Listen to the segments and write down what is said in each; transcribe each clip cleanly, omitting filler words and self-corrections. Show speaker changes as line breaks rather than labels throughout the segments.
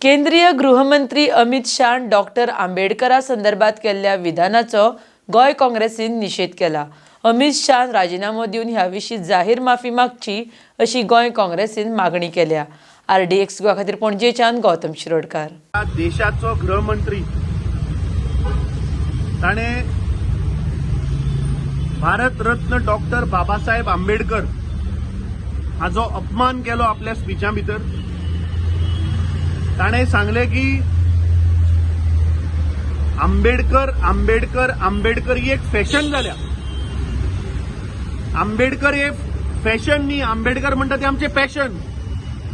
केंद्रीय गृहमंत्री अमित शाहन डॉक्टर आंबेडकरा संदर्भात केल्ल्या विधानाचो गोंय काँग्रेसीन निशेध केला. अमित शाहन राजिनामो दिवन ह्या विशीं जाहीर माफी मागची अशी गोंय काँग्रेसीन मागणी केल्या. आरडीएक्स गोवा खातीर पणजेच्यान गौतम शिरोडकार.
देशाचो गृहमंत्री ताणें भारत रत्न डॉक्टर बाबासाहेब आंबेडकर हाजो अपमान केलो आपल्या स्पिचा भितर. ताणें सांगलें की आंबेडकर, आंबेडकर, आंबेडकर ही एक फॅशन जाल्या. आंबेडकर हे फॅशन न्ही, आंबेडकर म्हणटा ते आमचें पॅशन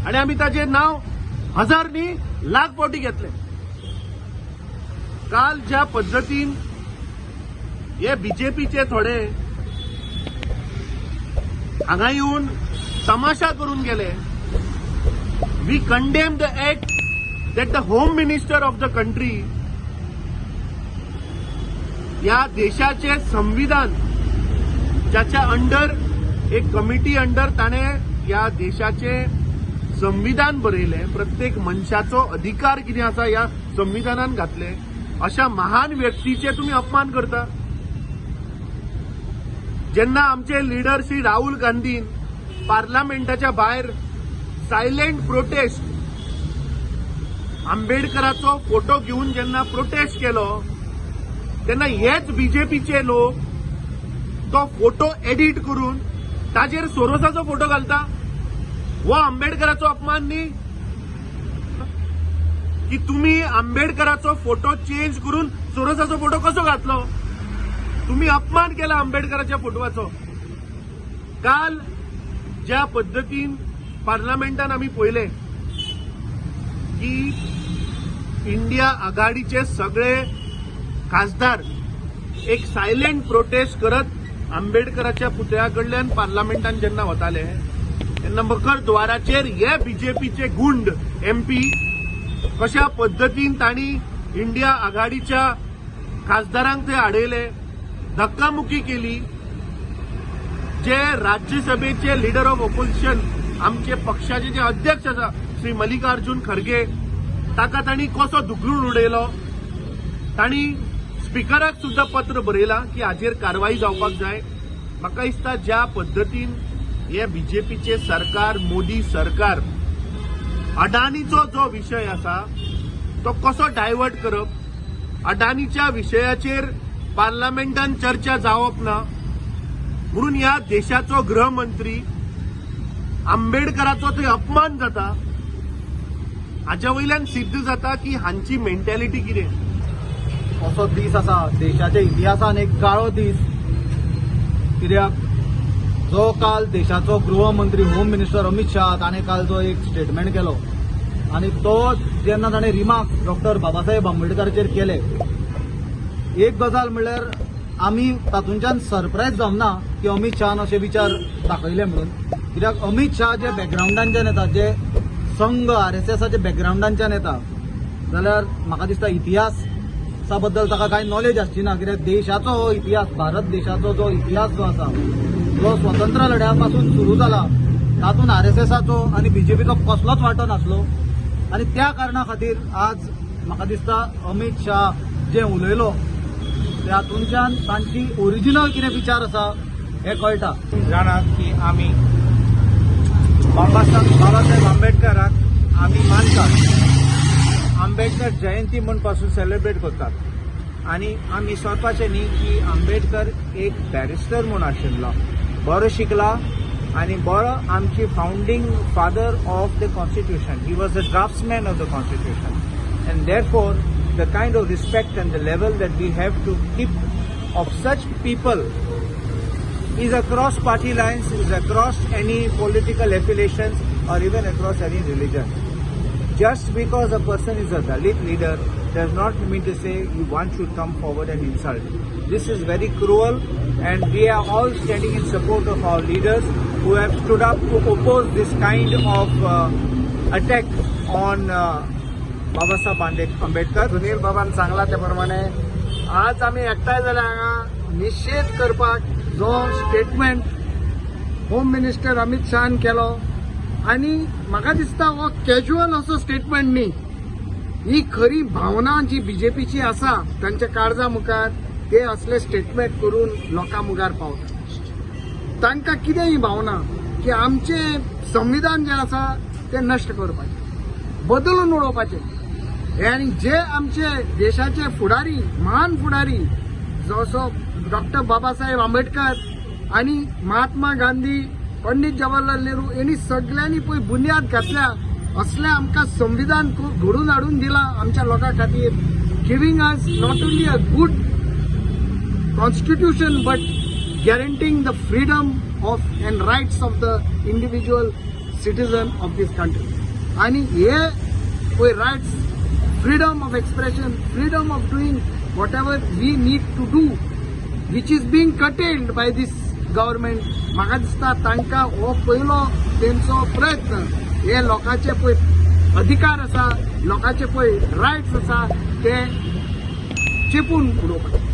आनी आमी ताचें नांव हजार न्ही, लाख फावटी घेतले. काल ज्या पद्दतीन हे बीजेपीचे थोडे हांगा येवन तमाशा करून गेले, we condemn the act that the Home Minister of the country, ह्या देशाचे संविधान ज्याच्या अंडर, एक कमिटी अंडर ताणें ह्या देशाचे संविधान बरयलें, प्रत्येक मनशाचो अधिकार कितें आसा ह्या संविधानान घातले, अशा महान व्यक्तीचे तुमी अपमान करता. जेन्ना आमचे लिडर श्री राहुल गांधीन पार्लमेंटाच्या भायर सायलेंट प्रोटेस्ट, आंबेडकराचो फोटो घेवन जेन्ना प्रोटेस्ट केलो, तेन्ना हेच बीजेपीचे लोक तो फोटो एडिट करून ताजेर सोरोसाचो फोटो घालता. हो आंबेडकराचो अपमान न्ही की तुम्ही आंबेडकराचो फोटो चेंज करून सोरोसाचो फोटो कसो घातलो? तुम्ही अपमान केला आंबेडकराच्या फोटवाचो. काल ज्या पद्दतीन पार्लमेंटान आमी पळयलें की इंडिया आघाडीचे सगळे खासदार एक सायलेंट प्रोटेस्ट करत आंबेडकराच्या पुतळ्या कडल्यान पार्लमेंटान जेन्ना वताले, तेन्ना मकर द्वाराचेर हे बीजेपीचे गुंड एमपी कशा पद्दतीन तांणी इंडिया आघाडीच्या खासदारांक ते आडयले, धक्कामुक्की केली. जे राज्यसभेचे लिडर ऑफ ऑपोजिशन, आमचे पक्षाचे जे अध्यक्ष आसा श्री मल्लिकार्जुन खरगे, ताका तांणी कसो धुकलून उडयलो. तांणी स्पिकराक सुद्दां पत्र बरयलां की हाजेर कारवाई जावपाक जाय. म्हाका दिसता, ज्या पद्दतीन हे बीजेपीचे सरकार, मोदी सरकार अडानीचो जो विशय आसा तो कसो डायवर्ट करप, अडानीच्या विशयाचेर पार्लमेंटान चर्चा जावप ना म्हणून ह्या देशाचो गृहमंत्री आंबेडकराचो थंय अपमान जाता, हाच्या वयल्यान सिद्ध जाता की हांची मेंटॅलिटी कितें.
असो दीस आसा, देशाच्या इतिहासान एक काळो दीस, कित्याक जो काल देशाचो गृहमंत्री, होम मिनिस्टर अमित शाह, ताणें काल जो एक स्टेटमेंट केलो आनी तो जेन्ना ताणें रिमार्क डॉक्टर बाबासाहेब आंबेडकराचेर केले, एक गजाल म्हणल्यार आमी तातूंच्यान सरप्रायज जावना की अमित शहान अशे विचार दाखयले म्हणून, कित्याक अमित शाह जे बॅकग्रावंडांच्यान येता, जे संघ आरएसएसाच्या बॅकग्रावंडांच्यान येता, जाल्यार म्हाका दिसता इतिहासा बद्दल ताका कांय नॉलेज आसची ना, कित्याक देशाचो हो इतिहास, भारत देशाचो जो इतिहास जो आसा, जो स्वतंत्र लढ्या पासून सुरू जाला, तातूंत आरएसएसाचो आनी बीजेपीचो कसलोच वांटो नासलो. आनी त्या कारणा खातीर आज म्हाका दिसता अमित शाह जे उलयलो तातूंच्यान तांची ओरिजिनल कितें विचार आसा हें कळटा.
जाणात की आमी बाबासाहेब आंबेडकराक आमी मानतात. आंबेडकर जयंती म्हूण पासून सेलिब्रेट करतात आनी आमी विसरपाचें न्ही की आंबेडकर एक बॅरिस्टर म्हूण आशिल्लो, बरो शिकला आनी बरो आमची founding father of the Constitution. He was the draftsman of the Constitution, and therefore the kind of respect and the level that we have to keep of such people is across party lines, is across any political affiliations or even across any religion. Just because a person is a Dalit leader does not mean to say you one should come forward and insult. This is very cruel, and we are all standing in support of our leaders who have stood up to oppose this kind of attack on Babasaheb Ambedkar.
Sunil बाबान सांगला त्या प्रमाणे आज आमी एकठांय जाल्या हांगा निशेध करपाक, जो स्टेटमेंट होम मिनिस्टर अमित शहान केलो. आनी म्हाका दिसता हो कॅज्युअल असो स्टेटमेंट न्ही. ही खरी भावना जी बीजेपीची आसा तांच्या काळजा मुखार ते असले स्टेटमेंट करून लोकां मुखार पावता. तांकां कितें ही भावना की आमचें संविधान जें आसा तें नश्ट करपाचें, बदलून उडोवपाचें. हे आनी जे आमचे देशाचे फुडारी, महान फुडारी जसो डॉक्टर बाबासाहेब आंबेडकर आनी महात्मा गांधी, पंडित जवाहरलाल नेहरू यांनी सगळ्यांनी पळय बुन्याद घातल्या असलें आमकां संविधान घडोवन हाडून दिलां आमच्या लोकां खातीर, giving us not only a good constitution but guaranteeing the freedom of and rights of the individual citizen of this country. आणि हे पळय rights, freedom of expression, freedom of doing whatever we need to do, which is being curtailed by this government. म्हाका दिसता तांकां हो पयलो तेंचो प्रयत्न, हे लोकांचे पळय अधिकार आसा, लोकांचे पळय रायट्स आसा, ते चेपून उडोवपाचे.